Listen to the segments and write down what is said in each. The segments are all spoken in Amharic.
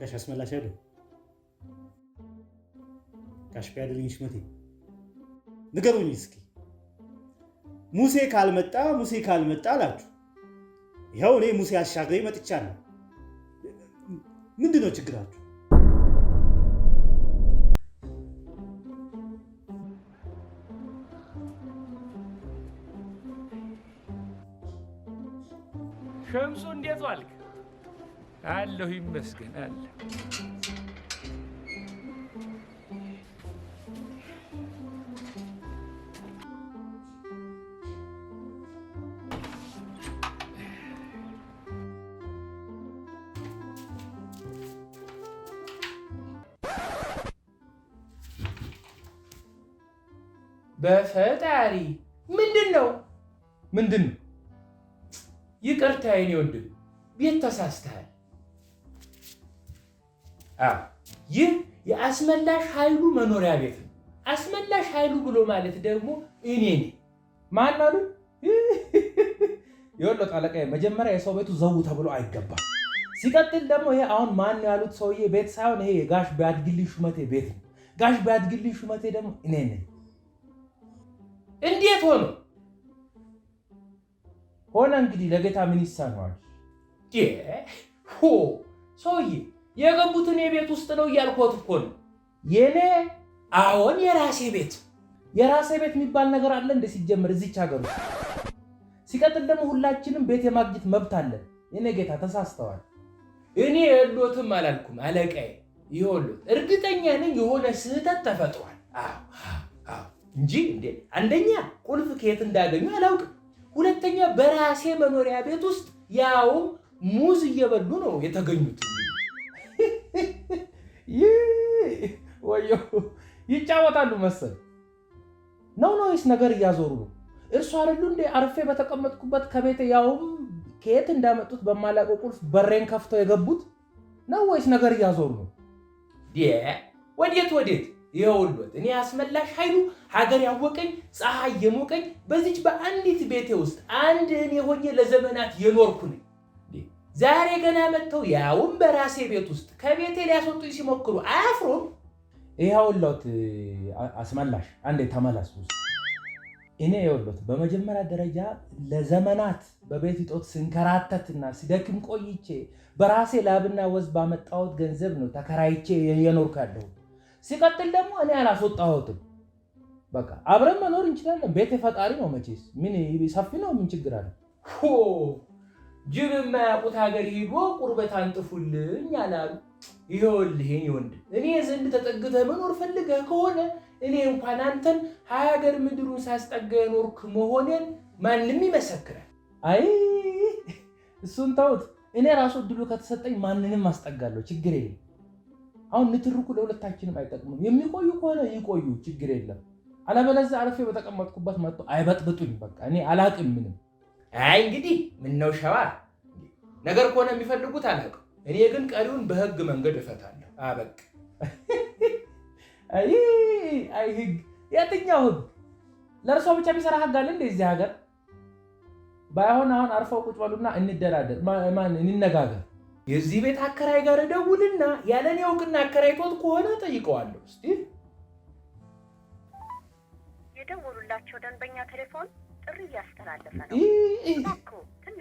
ጋሽ አስመላሽ ኃይሉ፣ ጋሽ ቢያድልኝ ሽመቴ፣ ንገሩኝ እስኪ ሙሴ ካልመጣ ሙሴ ካልመጣ አላችሁ። ይኸው እኔ ሙሴ አሻግሬ መጥቻለሁ። ምንድን ነው ችግራችሁ? ሸምሱ እንዴት ዋልክ? አለሁ ይመስገን አለ። በፈጣሪ ምንድን ነው? ምንድን ነው? ይቅርታ የኔ ወንድም፣ ቤት ተሳስተሃል። አዎ ይህ የአስመላሽ ኃይሉ መኖሪያ ቤት ነው። አስመላሽ ኃይሉ ብሎ ማለት ደግሞ እኔ ነኝ። ማን አሉ? ይኸውልህ አለቃዬ፣ መጀመሪያ የሰው ቤቱ ዘው ተብሎ አይገባም። ሲቀጥል ደግሞ ይሄ አሁን ማን ነው ያሉት ሰውዬ ቤት ሳይሆን ይሄ የጋሽ ቢያድግልኝ ሹመቴ ቤት ነው። ጋሽ ቢያድግልኝ ሹመቴ ደግሞ እኔ ነኝ። እንዴት ሆኖ ሆነ? እንግዲህ ለጌታ ምን ይሳነዋል? ሆ ሰውዬ የገቡትን የቤት ውስጥ ነው እያልኮት እኮ ነው። የኔ አዎን የራሴ ቤት። የራሴ ቤት የሚባል ነገር አለ እንደ ሲጀመር እዚች ሀገር ውስጥ። ሲቀጥል ደግሞ ሁላችንም ቤት የማግኘት መብት አለን። የኔ ጌታ ተሳስተዋል። እኔ የሎትም አላልኩም አለቃዬ። ይኸውልህ እርግጠኛ ነኝ የሆነ ስህተት ተፈጥሯል። አዎ አዎ፣ እንጂ እንዴ አንደኛ ቁልፍ ከየት እንዳገኙ አላውቅም። ሁለተኛ በራሴ መኖሪያ ቤት ውስጥ ያውም ሙዝ እየበሉ ነው የተገኙት። ወዮ ይጫወታሉ መሰል ነው ነው ወይስ ነገር እያዞሩ ነው? እርሱ አይደሉ እንዴ አርፌ በተቀመጥኩበት ከቤት ያውም ከየት እንዳመጡት በማላውቀው ቁልፍ በሬን ከፍተው የገቡት ነው ወይስ ነገር እያዞሩ ነው? ወዴት ወዴት? ይኸውልህ እኔ አስመላሽ ኃይሉ ሀገር ያወቀኝ ፀሐይ የሞቀኝ በዚች በአንዲት ቤቴ ውስጥ አንድ እኔ ሆኜ ለዘመናት የኖርኩ ነኝ። ዛሬ ገና መጥተው ያውም በራሴ ቤት ውስጥ ከቤቴ ሊያስወጡኝ ሲሞክሩ አያፍሩም? ይኸውልህ አስመላሽ አንዴ ተመለስ ውስጥ። እኔ ይኸውልህ በመጀመሪያ ደረጃ ለዘመናት በቤት እጦት ስንከራተትና ስደክም ቆይቼ በራሴ ላብና ወዝ ባመጣሁት ገንዘብ ነው ተከራይቼ የኖርኩ ያለሁት። ሲቀጥል ደግሞ እኔ አላስወጣሁትም። በቃ አብረን መኖር እንችላለን። ቤት የፈጣሪ ነው መቼስ፣ ምን ሰፊ ነው፣ ምን ችግር አለ? ሆ ጅብ የማያውቁት ሀገር ሂዶ ቁርበት አንጥፉልኝ አላሉ። ይኸውልህ የእኔ ወንድም እኔ ዘንድ ተጠግተህ መኖር ፈልገህ ከሆነ እኔ እንኳን አንተን ሀገር ምድሩን ሳስጠጋ የኖርክ መሆኔን ማንም ይመሰክራል። አይ እሱን ተውት። እኔ ራሱ እድሉ ከተሰጠኝ ማንንም አስጠጋለሁ፣ ችግር የለም። አሁን ንትርኩ ለሁለታችንም አይጠቅምም። የሚቆዩ ከሆነ ይቆዩ፣ ችግር የለም። አለበለዚያ አርፌ በተቀመጥኩበት መጥቶ አይበጥብጡኝ። በቃ እኔ አላቅም ምንም። አይ እንግዲህ ምነው ሸዋ ነገር ከሆነ የሚፈልጉት አላቅም። እኔ ግን ቀሪውን በህግ መንገድ እፈታለሁ። አበቅ። አይ አይ ህግ፣ የትኛው ህግ? ለእርሶ ብቻ የሚሰራ ህግ አለ እንደ እዚህ ሀገር? ባይሆን አሁን አርፈው ቁጭ በሉና እንደራደር፣ ማን እንነጋገር። የዚህ ቤት አከራይ ጋር እደውልና ያለኔ እውቅና አከራይቶት ከሆነ ጠይቀዋለሁ። እስቲ የደወሉላቸው ደንበኛ ቴሌፎን ጥሪ እያስተላለፈ ነው።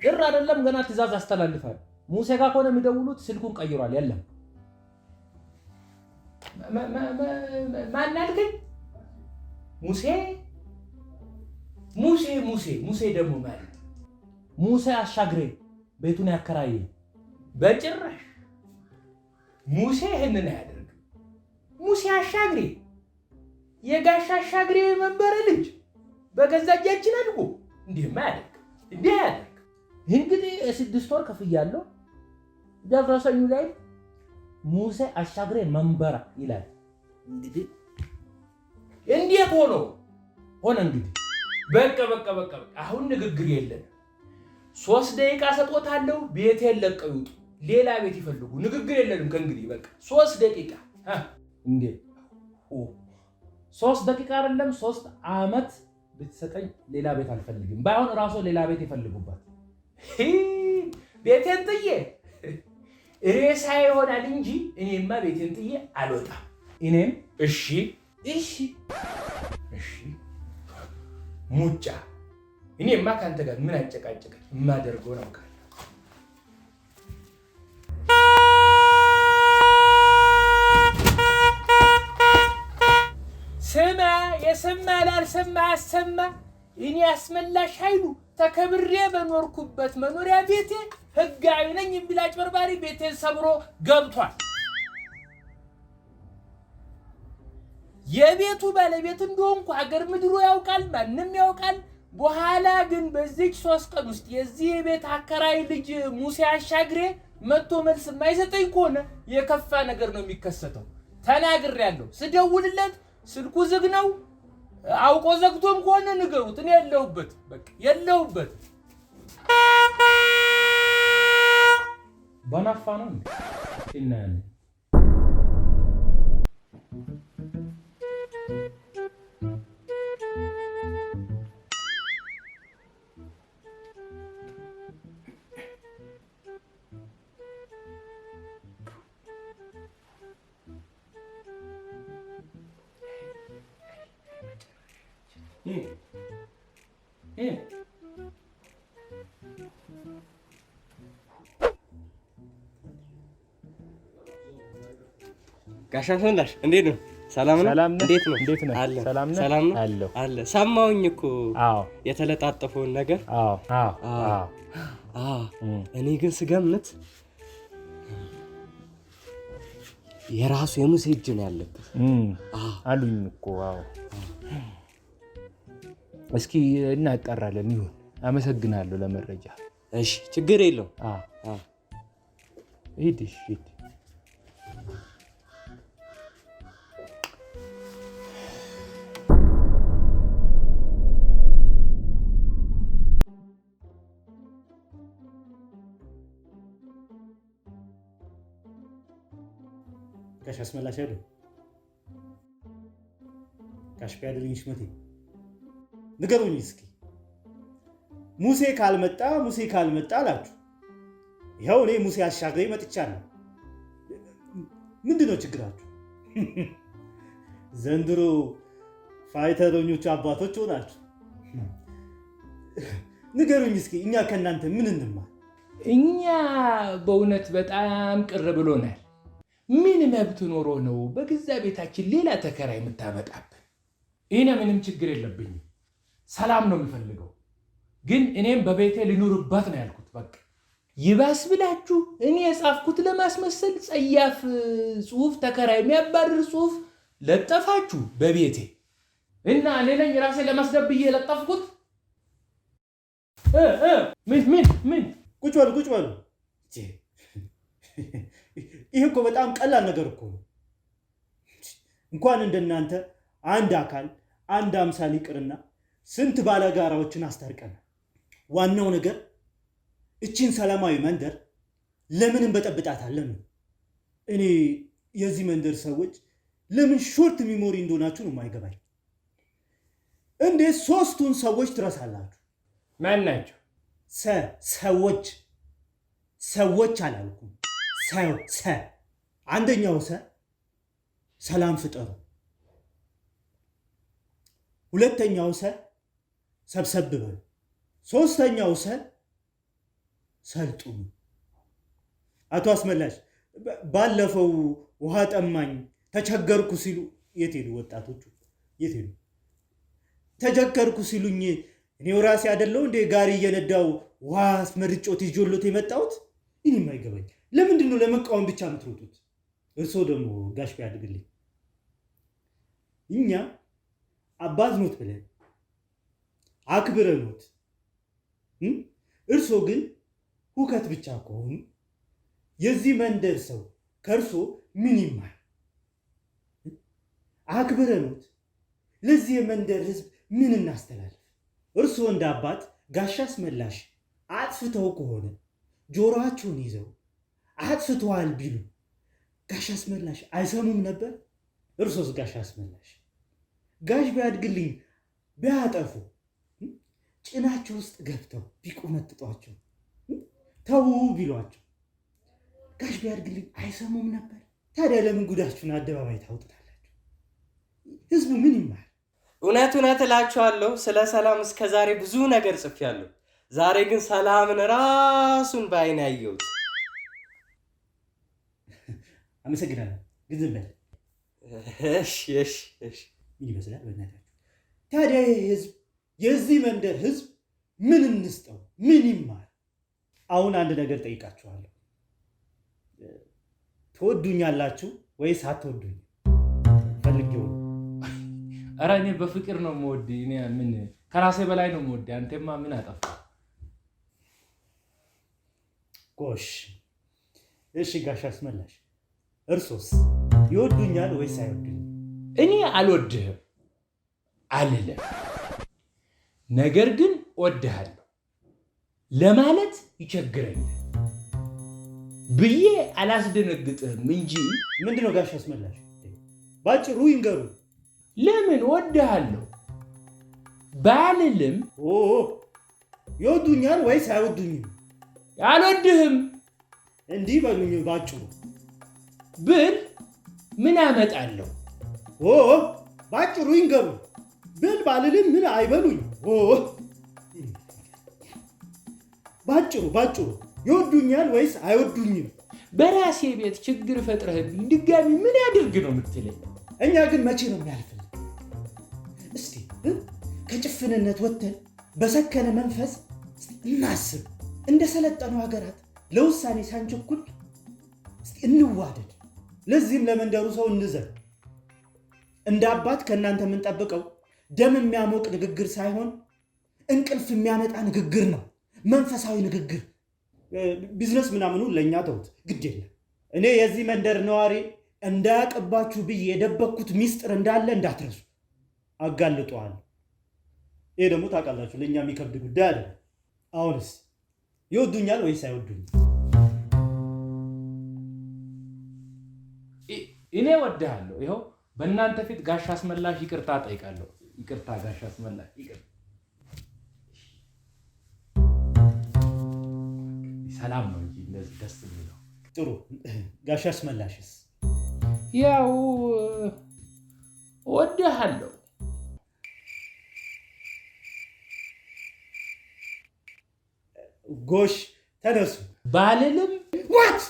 ጥር አይደለም ገና ትዕዛዝ አስተላልፋል። ሙሴ ጋር ከሆነ የሚደውሉት ስልኩን ቀይሯል። የለም ማን አልከኝ? ሙሴ ሙሴ ሙሴ ሙሴ ደግሞ ማለት ሙሴ አሻግሬ ቤቱን ያከራየ። በጭራሽ ሙሴ ይህንን አያደርግም። ሙሴ አሻግሬ የጋሽ አሻግሬ የመንበረ ልጅ በገዛ እጃችን አድጎ እንዲህማ አያደርግም፣ እንዲህ አያደርግም። እንግዲህ የ6 ወር ከፍያለሁ። ደረሰኙ ላይ ሙሴ አሻግሬ መንበራ ይላል። እንግዲህ እንዴት ሆኖ ሆነ? እንግዲህ በቃ በቃ በቃ አሁን ንግግር የለንም። 3 ደቂቃ ሰጦታለሁ። ቤቴን ለቀው ይውጡ፣ ሌላ ቤት ይፈልጉ። ንግግር የለንም ከእንግዲህ በቃ 3 ደቂቃ። እንዴ 3 ደቂቃ አይደለም 3 ዓመት ብትሰጠኝ ሌላ ቤት አልፈልግም። ባይሆን እራሱ ሌላ ቤት ይፈልጉበት። ቤቴን ጥዬ ሬሳ ይሆናል እንጂ እኔማ ቤቴን ጥዬ አልወጣም። እኔም እሺ እሺ እሺ ሙጫ፣ እኔማ ከአንተ ጋር ምን አጨቃጨቀኝ? የማደርገውን አውቃለሁ። ስማ፣ የሰማ ላልሰማ አሰማ። እኔ አስመላሽ ኃይሉ ተከብሬ በኖርኩበት መኖሪያ ቤቴ ህጋዊ ነኝ የሚል አጭበርባሪ ቤቴን ሰብሮ ገብቷል። የቤቱ ባለቤት እንደሆንኩ ሀገር ምድሩ ያውቃል፣ ማንም ያውቃል። በኋላ ግን በዚች 3 ቀን ውስጥ የዚህ የቤት አከራይ ልጅ ሙሴ አሻግሬ መጥቶ መልስ የማይሰጠኝ ከሆነ የከፋ ነገር ነው የሚከሰተው። ተናግሬያለሁ። ስደውልለት ስልኩ ዝግ ነው። አውቆ ዘግቶም ከሆነ ንገሩት። እኔ የለሁበት፣ በቃ የለሁበት። በናፋ ነው እንዴ? እናያለን። ጋሽ አስመላሽ እንዴት ነው? ሰላም ነው? ሰላም ነህ? እንዴት ነው? እንዴት ነህ? አለ። ሰላም ነህ? ሰላም ነው? አለሁ። አለ። ሰማሁኝ እኮ አዎ የተለጣጠፈውን ነገር። አዎ አዎ አዎ። አዎ። አዎ። እኔ ግን ስገምት የራሱ የሙሴ እጅ ነው ያለበት። አሉኝ እኮ። አዎ። እስኪ እናጣራለን። ይሁን። አመሰግናለሁ ለመረጃ። እሺ፣ ችግር የለውም። አዎ። አዎ። ሂድ፣ እሺ፣ ሂድ። ጋሽ አስመላሽ አይደል? ጋሽ ቢያድልኝ ሽመቴ ንገሩኝ እስኪ፣ ሙሴ ካልመጣ ሙሴ ካልመጣ አላችሁ። ይኸው እኔ ሙሴ አሻግሬ መጥቻለሁ። ምንድነው ችግራችሁ? ዘንድሮ ፋይተረኞቹ አባቶች ሆናችሁ። ንገሩኝ እስኪ እኛ ከእናንተ ምን እንማር? እኛ በእውነት በጣም ቅር ብሎናል። ምን መብት ኖሮ ነው በገዛ ቤታችን ሌላ ተከራይ የምታመጣብን? እኔ ምንም ችግር የለብኝም፣ ሰላም ነው የሚፈልገው። ግን እኔም በቤቴ ልኑርበት ነው ያልኩት። በቃ ይባስ ብላችሁ እኔ የጻፍኩት ለማስመሰል ጸያፍ ጽሁፍ፣ ተከራይ የሚያባርር ጽሁፍ ለጠፋችሁ በቤቴ እና እኔ ነኝ ራሴ ለመስደብ ብዬ የለጠፍኩት። ምን ምን ምን? ቁጭ በሉ ቁጭ በሉ። ይህ እኮ በጣም ቀላል ነገር እኮ ነው። እንኳን እንደናንተ አንድ አካል አንድ አምሳል ይቅርና ስንት ባለጋራዎችን አስታርቀናል። ዋናው ነገር እቺን ሰላማዊ መንደር ለምን እንበጠብጣታለን ነው። እኔ የዚህ መንደር ሰዎች ለምን short memory እንደሆናችሁ ነው የማይገባኝ። እንዴት 3ቱን ሰዎች ትረሳላችሁ? ማን ናቸው? ሰዎች ሰዎች አላልኩም። ሰው ሰ አንደኛው ሰ ሰላም ፍጠሩ፣ ሁለተኛው ሰ ሰብሰብ በሉ፣ ሶስተኛው ሰ ሰልጥኑ። አቶ አስመላሽ ባለፈው ውሃ ጠማኝ ተቸገርኩ ሲሉ የት ሄዱ ወጣቶቹ? የት ሄዱ? ተቸገርኩ ሲሉኝ እኔው ራሴ አይደለሁ እንዴ ጋሪ እየነዳው ውሃ አስመርጮት ይዤሎት የመጣሁት? እኔም አይገባኝ። ለምንድን ነው ለመቃወም ብቻ የምትሮጡት? እርሶ ደግሞ ጋሽ ቢያድግልኝ እኛ አባት ኖት ብለን አክብረኖት፣ እርሶ ግን ሁከት ብቻ ከሆኑ የዚህ መንደር ሰው ከእርሶ ምን ይማር? አክብረኖት ለዚህ የመንደር ህዝብ ምን እናስተላልፍ? እርሶ እንደ አባት ጋሽ አስመላሽ አጥፍተው ከሆነ ጆሮአቸውን ይዘው አጥፍተዋል ቢሉ ጋሽ አስመላሽ አይሰሙም ነበር? እርሶስ ጋሽ አስመላሽ ጋሽ ቢያድግልኝ ቢያጠፉ ጭናቸው ውስጥ ገብተው ቢቆነጥጧቸው ተው ቢሏቸው ጋሽ ቢያድግልኝ አይሰሙም ነበር? ታዲያ ለምን ጉዳችሁን አደባባይ ታውጡታላችሁ? ህዝቡ ምን ይማር? እውነት እውነት እላችኋለሁ ስለ ሰላም እስከ ዛሬ ብዙ ነገር ጽፌያለሁ። ዛሬ ግን ሰላምን ራሱን በዓይኔ አየሁት። አመሰግናለሁ። ግን ዝም በል። እሺ እሺ እሺ። ምን ይመስላል በእናታችሁ? ታዲያ ይህ ህዝብ፣ የዚህ መንደር ህዝብ ምን እንስጠው? ምን ይማር? አሁን አንድ ነገር ጠይቃችኋለሁ። ትወዱኛላችሁ ወይስ አትወዱኝ? ፈልጌው ነው። ኧረ እኔ በፍቅር ነው የምወድህ። እኔ ምን ከራሴ በላይ ነው የምወድህ። አንተማ ምን አጠፋ? ጎሽ፣ እሺ ጋሽ አስመላሽ እርሶስ ይወዱኛል ወይስ አይወዱኝም? እኔ አልወድህም አልልም፣ ነገር ግን እወድሃለሁ ለማለት ይቸግረኛል ብዬ አላስደነግጥህም እንጂ። ምንድን ነው ጋሽ አስመላሽ? ባጭሩ ይንገሩ። ለምን እወድሃለሁ ባልልም። ኦ ይወዱኛል ወይስ አይወዱኝም? አልወድህም እንዲህ በሉኝ ባጭሩ ብል ምን አመጣለሁ? ኦ ባጭሩ ይንገሩ። ብል ባልልም ምን አይበሉኝ። ኦ ባጭሩ ባጭሩ ይወዱኛል ወይስ አይወዱኝም? በራሴ ቤት ችግር ፈጥረህብኝ ድጋሚ ምን ያድርግ ነው የምትለኝ? እኛ ግን መቼ ነው የሚያልፍልን? እስቲ ከጭፍንነት ወጥተን በሰከነ መንፈስ እናስብ። እንደ ሰለጠኑ ሀገራት ለውሳኔ ሳንቸኩል እስቲ እንዋደድ። ለዚህም ለመንደሩ ሰው እንዘን። እንደ አባት ከእናንተ የምንጠብቀው ደም የሚያሞቅ ንግግር ሳይሆን እንቅልፍ የሚያመጣ ንግግር ነው። መንፈሳዊ ንግግር። ቢዝነስ ምናምኑ ለእኛ ተውት፣ ግድ የለም። እኔ የዚህ መንደር ነዋሪ እንዳያቀባችሁ ብዬ የደበቅኩት ሚስጥር እንዳለ እንዳትረሱ፣ አጋልጠዋለሁ። ይሄ ደግሞ ታውቃላችሁ ለእኛ የሚከብድ ጉዳይ አይደለም። አሁንስ ይወዱኛል ወይስ አይወዱኝም? እኔ እወድሃለሁ። ይኸው በእናንተ ፊት ጋሽ አስመላሽ ይቅርታ ጠይቃለሁ። ይቅርታ ጋሽ አስመላሽ ይቅርታ። ሰላም ነው እንጂ እንደዚህ ደስ የሚለው። ጥሩ ጋሽ አስመላሽስ? ያው እወድሃለሁ። ጎሽ ተነሱ ባልልም what